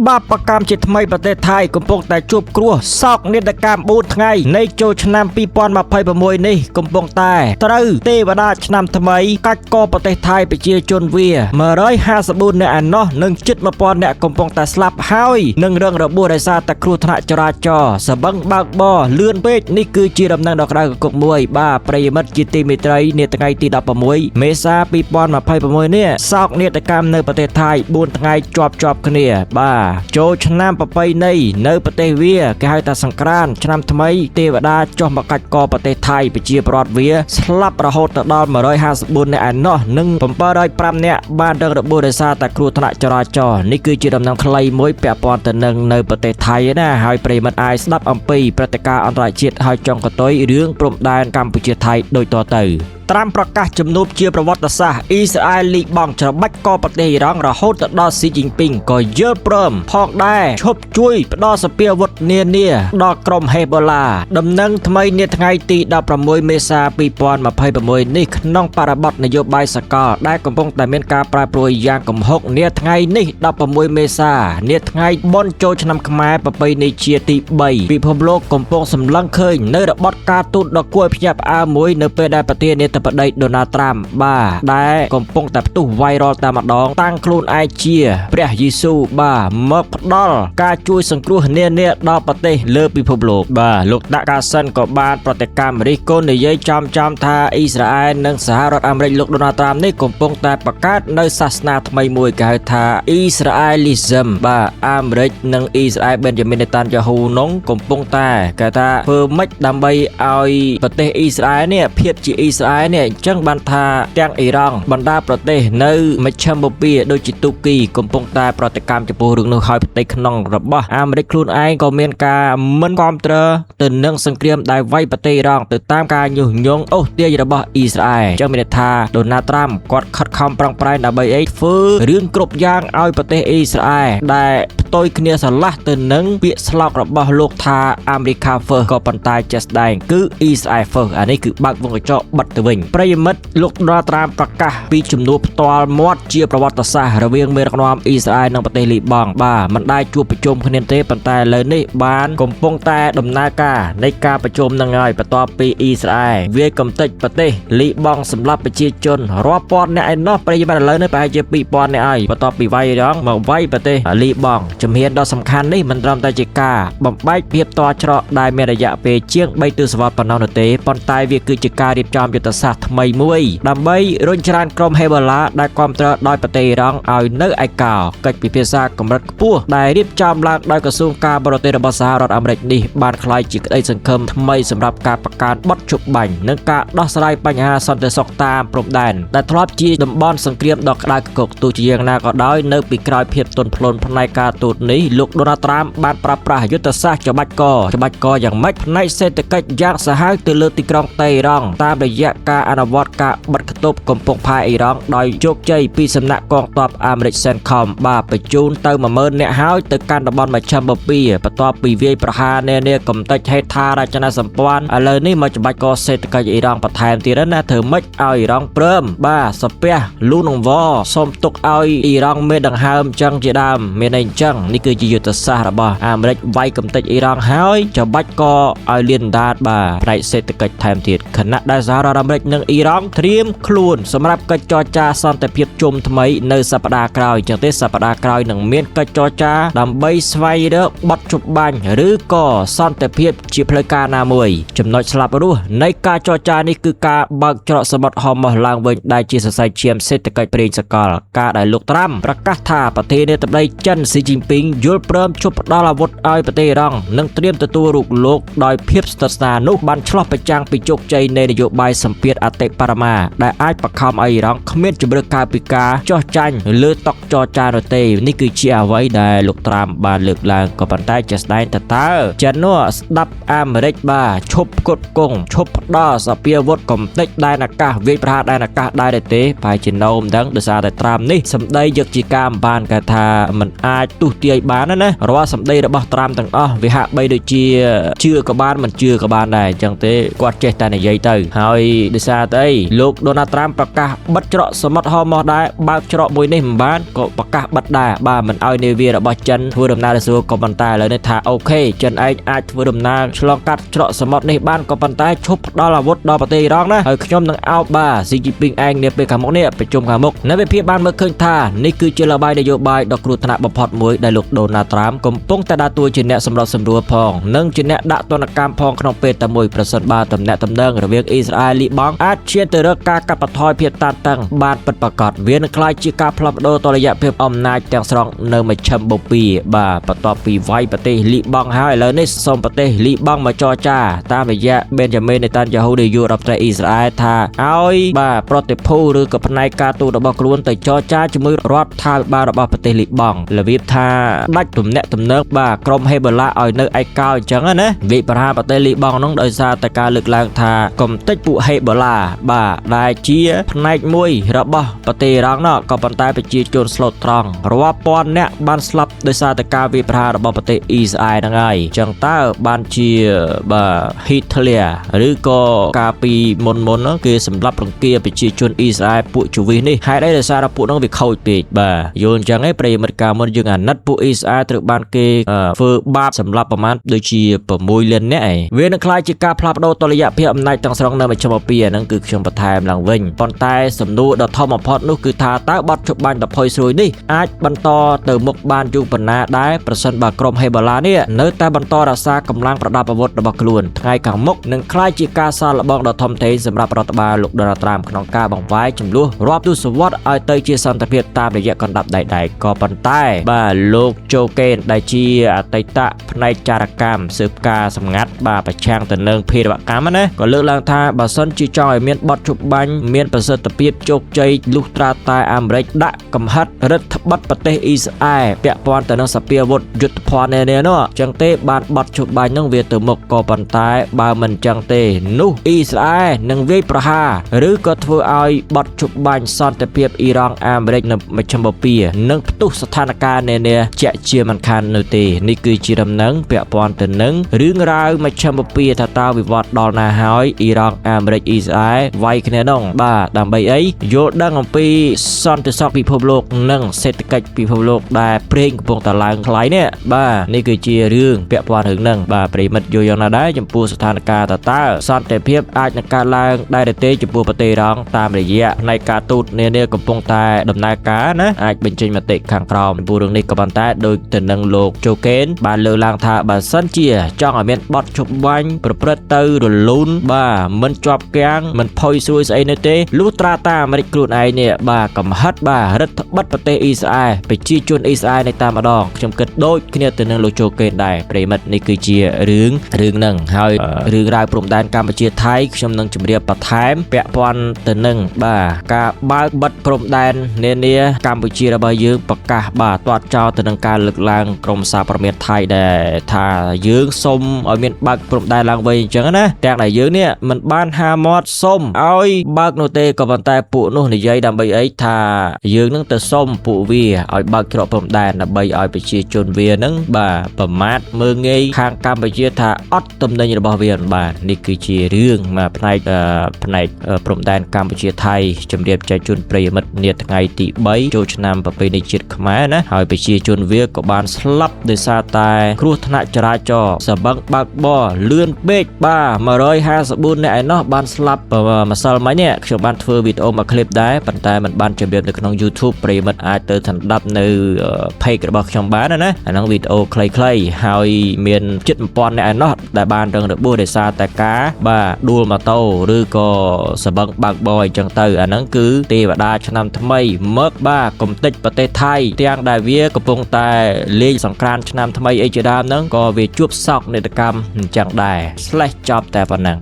បាបកម្មជាថ្មីប្រទេសថៃកំពុងតែជួបគ្រោះសោកនាដកម្ម4ថ្ងៃនៃចូលឆ្នាំ2026នេះកំពុងតែត្រូវទេវតាឆ្នាំថ្មីកាច់កប្រទេសថៃប្រជាជនវា154នាក់ឯណោះនិងជិត1000នាក់កំពុងតែស្លាប់ហើយនិងរងរបួសដោយសារតែគ្រោះថ្នាក់ចរាចរណ៍សបឹងបើកបរលឿនពេកនេះគឺជាដំណឹងដ៏ក្តៅគគុកមួយបាទប្រិយមិត្តជាទីមេត្រីនាថ្ងៃទី16មេសា2026នេះសោកនាដកម្មនៅប្រទេសថៃ4ថ្ងៃជាប់ជាប់គ្នាបាទចូលឆ្នាំប្រពៃណីនៅប្រទេសវាគេហៅថាសង្ក្រានឆ្នាំថ្មីទេវតាចុះមកកាច់កប្រទេសថៃប្រជាពលរដ្ឋវាស្លាប់រហូតទៅដល់154នាក់ឯណោះនិង705នាក់បានរងរបួសដោយសារតែគ្រោះថ្នាក់ចរាចរណ៍នេះគឺជាដំណឹងខ្លីមួយពាក់ព័ន្ធទៅនឹងនៅប្រទេសថៃណាហើយប្រិយមិត្តអាចស្ដាប់អំពីព្រឹត្តិការណ៍អន្តរជាតិហើយចង់កតុយរឿងព្រំដែនកម្ពុជាថៃដូចតទៅត្រាំប្រកាសជំនួបជាប្រវត្តិសាស្ត្រអ៊ីស្រាអែលលីបង់ច្របាច់កប្រទេសអ៊ីរ៉ង់រហូតទៅដល់ស៊ីជីនពីងក៏យល់ព្រមផងដែរឈប់ជួយផ្ដល់សព្វាវុធនានាដល់ក្រុមហេបូឡាដំណឹងថ្មីនាថ្ងៃទី16មេសា2026នេះក្នុងបរិបទនយោបាយសកលដែលកំពុងតែមានការប្រែប្រួលយ៉ាងគំហុកនាថ្ងៃនេះ16មេសានាថ្ងៃបុណ្យចូលឆ្នាំខ្មែរប្រពៃណីជាតិទី3ពិភពលោកកំពុងសម្លឹងឃើញនៅរបត់ការទូតដ៏គួរឲ្យភ្ញាក់ផ្អើលមួយនៅពេលដែលប្រធានាធិបតីដូណាល់ត្រាំបាទដែលកំពុងតែផ្ទុះ viral តែម្ដងតាំងខ្លួនឯងជាព្រះយេស៊ូវបាទមកផ្ដល់ការជួយសង្គ្រោះនានាដល់ប្រទេសលើពិភពលោកបាទលោកដាក់កាសិនក៏បានប្រតិកម្មរិះគន់និយាយចំចំថាអ៊ីស្រាអែលនិងសហរដ្ឋអាមេរិកលោកដូណាល់ត្រាំនេះកំពុងតែបង្កើតនៅសាសនាថ្មីមួយគេហៅថាអ៊ីស្រាអែលីសឹមបាទអាមេរិកនិងអ៊ីស្រាអែលបេនយ៉ាមីននេតានយ៉ាហ៊ូនងកំពុងតែគេថាធ្វើម៉េចដើម្បីឲ្យប្រទេសអ៊ីស្រាអែលនេះភាពជាអ៊ីស្រាអែលនេះអញ្ចឹងបានថាទាំងអ៊ីរ៉ង់បណ្ដាប្រទេសនៅមជ្ឈិមបូព៌ាដូចជាទូគីកំពុងតែប្រតិកម្មចំពោះរឿងនោះហើយផ្ទៃក្នុងរបស់អាមេរិកខ្លួនឯងក៏មានការមិនគាំទ្រទៅនឹងសង្គ្រាមដែលវាយប្រទេសអ៊ីរ៉ង់ទៅតាមការញុះញង់អូសទាញរបស់អ៊ីស្រាអែលអញ្ចឹងមានន័យថាដូណាល់ត្រាំគាត់ខិតខំប្រឹងប្រែងដើម្បីអីធ្វើរឿងគ្រប់យ៉ាងឲ្យប្រទេសអ៊ីស្រាអែលដែលផ្ទុយគ្នាស្រឡះទៅនឹងពាក្យស្លោករបស់លោកថាអាមេរិកា first ក៏ប៉ុន្តែជាក់ស្ដែងគឺអ៊ីស្រាអែល first អានេះគឺបើកវងកញ្ចក់បិទទៅវិញប្រិយមិត្តលោកដូណាល់ត្រាំប្រកាសពីជំនួបផ្ទាល់មាត់ជាប្រវត្តិសាស្ត្ររវាងមេដឹកនាំអ៊ីស្រាអែលនិងប្រទេសលីបង់បាទមិនដែលជួបប្រជុំគ្នាទេប៉ុន្តែឥឡូវនេះបានកំពុងតែដំណើរការនៃការប្រជុំនឹងហើយបន្ទាប់ពីអ៊ីស្រាអែលវាយកំទេចប្រទេសលីបង់សម្រាប់ប្រជាជនរាប់ពាន់នាក់ឯណោះប្រិយមិត្តឥឡូវនេះប្រហែលជា2000នាក់ហើយបន្ទាប់ពីវាយរងមកវាយប្រទេសលីបង់ជំហានដ៏សំខាន់នេះមិនត្រឹមតែជាការបំបែកភាពតច្រកដែលមានរយៈពេលជាង3ទសវត្សរ៍ប៉ុណ្ណោះនោះទេប៉ុន្តែវាគឺជាការរៀបចំយុទ្ធសាស្ត្រថ្មីមួយដើម្បីរុញច្រានក្រុមហេបូឡាដែលគាំទ្រដោយប្រទេសអ៊ីរ៉ង់ឲ្យនៅឯកោកិច្ចពិភាក្សាកម្រិតខ្ពស់ដែលរៀបចំឡើងដោយក្រសួងការបរទេសរបស់សហរដ្ឋអាមេរិកនេះបានក្លាយជាក្តីសង្ឃឹមថ្មីសម្រាប់ការបង្កើនបទជប់បាញ់និងការដោះស្រាយបញ្ហាសន្តិសុខតាមព្រំដែនដែលធ្លាប់ជាតំបន់សង្គ្រាមដ៏ក្តៅគគុកទោះជាយ៉ាងណាក៏ដោយនៅពីក្រោយភាពទន់ភ្លន់ផ្នែកការទូតនេះលោកដូណាល់ត្រាំបានប្រើប្រាស់យុទ្ធសាស្ត្រច្បាច់កច្បាច់កយ៉ាងម៉េចផ្នែកសេដ្ឋកិច្ចយ៉ាងសាហាវទៅលើទីក្រុងតេរ៉ង់តាមរយៈការអនុវត្តការបិទខ្ទប់កំពង់ផែអ៊ីរ៉ង់ដោយជោគជ័យពីសំណាក់កងទ័ពអាមេរិក CENTCOM បាទបញ្ជូនទៅ10000នាក់ហើយទៅកាន់តំបន់មជ្ឈិមបូព៌ាបន្ទាប់ពីវាយប្រហារនានាកំទេចហេដ្ឋារចនាសម្ព័ន្ធឥឡូវនេះមកច្បាច់កសេដ្ឋកិច្ចអ៊ីរ៉ង់បន្ថែមទៀតណាធ្វើម៉េចឲ្យអ៊ីរ៉ង់ព្រមបាទសាពះលូនងវសូមទុកឲ្យអ៊ីរ៉ង់មានដង្ហើមចឹងជាដើមមានន័យអញ្ចឹងនេះគឺជាយុទ្ធសាស្ត្ររបស់អាមេរិកវាយកំទេចអ៊ីរ៉ង់ហើយច្បាច់កឲ្យលៀនដាតបាទផ្នែកសេដ្ឋកិច្ចថែមទៀតខណៈដែលសហរដ្ឋអាមេរិកនិងអ៊ីរ៉ង់ត្រៀមខ្លួនសម្រាប់កិច្ចចរចាសន្តិភាពជុំថ្មីនៅសប្តាហ៍ក្រោយចឹងទេសប្តាហ៍ក្រោយនឹងមានកិច្ចចរចាដើម្បីស្វែងរកបទជបាញ់ឬក៏សន្តិភាពជាផ្លូវការណាមួយចំណុចស្លាប់រស់នៃការចរចានេះគឺការបើកច្រកសមុទ្រហមោះឡើងវិញដែលជាសរសៃឈាមសេដ្ឋកិច្ចប្រេងសកលការដែលលោកត្រាំប្រកាសថាប្រធានាធិបតីចិនស៊ីជីនពីងយល់ព្រមឈប់ផ្ដល់អាវុធឲ្យប្រទេសអ៊ីរ៉ង់និងត្រៀមទទួលរូបលោកដោយភាពស្និទ្ធស្នាលនោះបានឆ្លោះប្រចាំងពីជោគជ័យនៃនយោបាយសម្ពាធអតិបរមាដែលអាចបង្ខំឲ្យអ៊ីរ៉ង់គ្មានជម្រើសក្រៅពីការចោះចាញ់លើតុចរចានោះទេនេះគឺជាអ្វីដែលលោកត្រាំបានលើកឡើងក៏ប៉ុន្តែជាក់ស្ដែងតើចិននោះស្ដាប់អាមេរិកបាទឈប់ផ្គត់ផ្គង់ឈប់ផ្ដល់សព្វាវុធកំទេចដែនអាកាសវាយប្រហារដែនអាកាសដែរទេប្រហែលជាណូមិនដឹងដោយសារតែត្រាំនេះសម្ដីយកជាការមិនបានគេថាมันអាចទុះទាយបានណារាល់សម្ដីរបស់ត្រាំទាំងអស់វាហាក់បីដូចជាជឿក៏បានមិនជឿក៏បានដែរអញ្ចឹងទេគាត់ចេះតែនិយាយទៅហើយដោយ ដោយសារតែអីលោកដូណាល់ត្រាំប្រកាសបិទច្រកសមុទ្រហមោះដែរបើកច្រកមួយនេះមិនបានក៏ប្រកាសបិទដែរបាទមិនឲ្យនាវារបស់ចិនធ្វើដំណើរទៅស្រួលក៏ប៉ុន្តែឥឡូវនេះថាOK ចិនឯងអាចធ្វើដំណើរឆ្លងកាត់ច្រកសមុទ្រនេះបានក៏ប៉ុន្តែឈប់ផ្ដល់អាវុធដល់ប្រទេសអ៊ីរ៉ង់ណាហើយខ្ញុំនឹងអោបបាទស៊ីជីពីងឯងនាពេលខាងមុខនេះប្រជុំខាងមុខនៅវិភាគបានមើលឃើញថានេះគឺជាល្បែងនយោបាយដ៏គ្រោះថ្នាក់បំផុតមួយដែលលោកដូណាល់ត្រាំកំពុងតែដើរតួជាអ្នកសម្របសម្រួលផងនិងជាអ្នកដាក់ទណ្ឌកម្មផងក្នុងពេលតែមួយប្រសិនបើទំនាក់ទំនងរវាងអ៊ីស្រាអែលលីបង់អាចឈានទៅរកការកាត់បន្ថយភាពតានតឹងបានពិតប្រាកដវានឹងក្លាយជាការផ្លាស់ប្ដូរតុល្យភាពអំណាចទាំងស្រុងនៅមជ្ឈិមបូព៌ាបាទបន្ទាប់ពីវាយប្រទេសលីបង់ហើយឥឡូវនេះសូមប្រទេសលីបង់មកចរចាតាមរយៈបេនយ៉ាមីននេតានយ៉ាហ៊ូនាយករដ្ឋមន្ត្រីអ៊ីស្រាអែលថាឲ្យបាទប្រតិភូឬក៏ផ្នែកការទូតរបស់ខ្លួនទៅចរចាជាមួយរដ្ឋាភិបាលរបស់ប្រទេសលីបង់របៀបថាដាច់ទំនាក់ទំនងបាទក្រុមហេបូឡាឲ្យនៅឯកោអញ្ចឹងណាវិប្រហារប្រទេសលីបង់នោះដោយសារតែការលើកឡើងថាកំតិចពួកហេបូឡាបាទដែលជាផ្នែកមួយរបស់ប្រទេសអ៊ីរ៉ង់នោះក៏ប៉ុន្តែប្រជាជនស្លូតត្រង់រាប់ពាន់នាក់បានស្លាប់ដោយសារតែការវាយប្រហាររបស់ប្រទេសអ៊ីស្រាអែលហ្នឹងហើយអញ្ចឹងតើបានជាបាទហ៊ីត្លែឬក៏កាលពីមុនមុនគេសម្លាប់រង្គាប្រជាជនអ៊ីស្រាអែលពួកជូវីសនេះហេតុអីដោយសារតែពួកហ្នឹងវាខូចពេកបាទយល់អញ្ចឹងឯងប្រិយមិត្តកាលមុនយើងអាណិតពួកអ៊ីស្រាអែលត្រូវបានគេធ្វើបាបសម្លាប់ប្រមាណដូចជា6លាននាក់ឯងវានឹងក្លាយជាការផ្លាស់ប្ដូរតុល្យភាពអំណាចទាំងស្រុងនៅមជ្ឈមបូព៌ាហ្នឹងគឺខ្ញុំបន្ថែមឡើងវិញប៉ុន្តែសំណួរដ៏ធំបំផុតនោះគឺថាតើបទច្បាញ់ដ៏ផុយស្រួយនេះអាចបន្តទៅមុខបានយូរប៉ុណ្ណាដែរប្រសិនបើក្រុមហេបូឡានេះនៅតែបន្តរក្សាកម្លាំងប្រដាប់អាវុធរបស់ខ្លួនថ្ងៃខាងមុខនឹងក្លាយជាការសាកល្បងដ៏ធំធេងសម្រាប់រដ្ឋបាលលោកដូណាល់ត្រាំក្នុងការបង្វែរចំនួនរាប់ទសវត្សរ៍ឲ្យទៅជាសន្តិភាពតាមរយៈកណ្ដាប់ដៃដែកក៏ប៉ុន្តែបាទលោកโจកេនដែលជាអតីតផ្នែកចារកម្មស៊ើបការសម្ងាត់បាទប្រឆាំងទៅនឹងភេរវកម្មណាក៏លើកឡើងថាបើសិនជាចង់ឲ្យមានបទជបាញ់មានប្រសិទ្ធភាពជោគជ័យលុះត្រាតែអាមេរិកដាក់កំហិតរដ្ឋបិទប្រទេសអ៊ីស្រាអែលពាក់ព័ន្ធទៅនឹងសភាវុធយុទ្ធភ័ណ្ឌនានានោះចឹងទេបានបទជបាញ់នឹងវាទៅមុខក៏ប៉ុន្តែបើមិនចឹងទេនោះអ៊ីស្រាអែលនឹងវាយប្រហារឬក៏ធ្វើឲ្យបទជបាញ់សន្តិភាពអ៊ីរ៉ង់អាមេរិកនៅមជ្ឈិមបូព៌ានឹងផ្ទុះស្ថានភាពនានាជាក់ជាមិនខាននោះទេនេះគឺជាដំណឹងពាក់ព័ន្ធទៅនឹងរឿងរ៉ាវមជ្ឈិមបូព៌ាថាតើវិវត្តដល់ណាហើយអ៊ីរ៉ង់អាមេរិកអ៊ីស្រាអែលវាយគ្នានោះបាទដើម្បីអីយល់ដឹងអំពីសន្តិសុខពិភពលោកនិងសេដ្ឋកិច្ចពិភពលោកដែលប្រេងកំពុងតែឡើងថ្លៃនេះបាទនេះគឺជារឿងពាក់ព័ន្ធរឿងហ្នឹងបាទប្រិមិត្តយល់យ៉ាងណាដែរចំពោះស្ថានភាពតើតើសន្តិភាពអាចនឹងកើតឡើងដែរឬទេចំពោះប្រទេសអ៊ីរ៉ង់តាមរយៈផ្នែកការទូតនានាកំពុងតែដំណើរការណាអាចបញ្ចេញមតិខាងក្រោមចំពោះរឿងនេះក៏ប៉ុន្តែដូចទៅនឹងលោកโจកេនបានលើកឡើងថាបើសិនជាចង់ឲ្យមានបទជបាញ់ប្រព្រឹត្តទៅរលូនបាទមិនជាប់គាំងមិនផុយស្រួយស្អីនោះទេលុះត្រាតាអាមេរិកខ្លួនឯងនេះបាទកំហិតបាទរដ្ឋបិទប្រទេសអ៊ីស្រាអែលប្រជាជនអ៊ីស្រាអែលនេះតាមម្ដងខ្ញុំគិតដូចគ្នាទៅនឹងលោកโจកេនដែរប្រិមិត្តនេះគឺជារឿងរឿងហ្នឹងហើយរឿងរ៉ាវព្រំដែនកម្ពុជាថៃខ្ញុំនឹងជម្រាបបន្ថែមពាក់ព័ន្ធទៅនឹងបាទការបើកបិទព្រំដែននានាកម្ពុជារបស់យើងប្រកាសបាទទាត់ចោលទៅនឹងការលើកឡើងក្រមសារព័ត៌មានថៃដែលថាយើងសុំឲ្យមានបើកព្រំដែនឡើងវិញអញ្ចឹងណាទាំងដែលយើងនេះមិនបានហាមាត់សុំឲ្យបើកនោះទេក៏ប៉ុន្តែពួកនោះនិយាយដើម្បីអីថាយើងនឹងទៅសុំពួកវាឲ្យបើកច្រកព្រំដែនដើម្បីឲ្យប្រជាជនវានឹងបាទប្រមាថមើលងាយខាងកម្ពុជាថាអត់តំណែងរបស់វាមិនបាននេះគឺជារឿងមកផ្នែកផ្នែកព្រំដែនកម្ពុជាថៃជំរាបចែកជូនប្រិយមិត្តនាថ្ងៃទី3ចូលឆ្នាំប្រពៃណីជាតិខ្មែរណាហើយប្រជាជនវាក៏បានស្លាប់ដោយសារតែគ្រោះថ្នាក់ចរាចរណ៍សបឹងបើកបរលឿនពេកបាទ154នាក់ឯណោះបានស្លាប់ម្សិលមិញនេះខ្ញុំបានធ្វើវីដេអូមួយឃ្លីបដែរប៉ុន្តែมันបានជម្រាបនៅក្នុង YouTube ប្រិយមិត្តអាចទៅស្ដាប់នៅ page របស់ខ្ញុំបានណាអាហ្នឹងវីដេអូខ្លីៗហើយមានជិត1000នាក់ឯណោះដែលបានរងរបួសដោយសារតែការបាទដួលម៉ូតូឬក៏សបឹងបើកបរអញ្ចឹងទៅអាហ្នឹងគឺទេវតាឆ្នាំថ្មីមកបាទកំតិចប្រទេសថៃទាំងដែលវាកំពុងតែលេងសង្ក្រាន្តឆ្នាំថ្មីអីជាដើមហ្នឹងក៏វាជួបសោកនាដកម្មអញ្ចឹងដែរ slash ចប់តែប៉ុណ្ណឹង។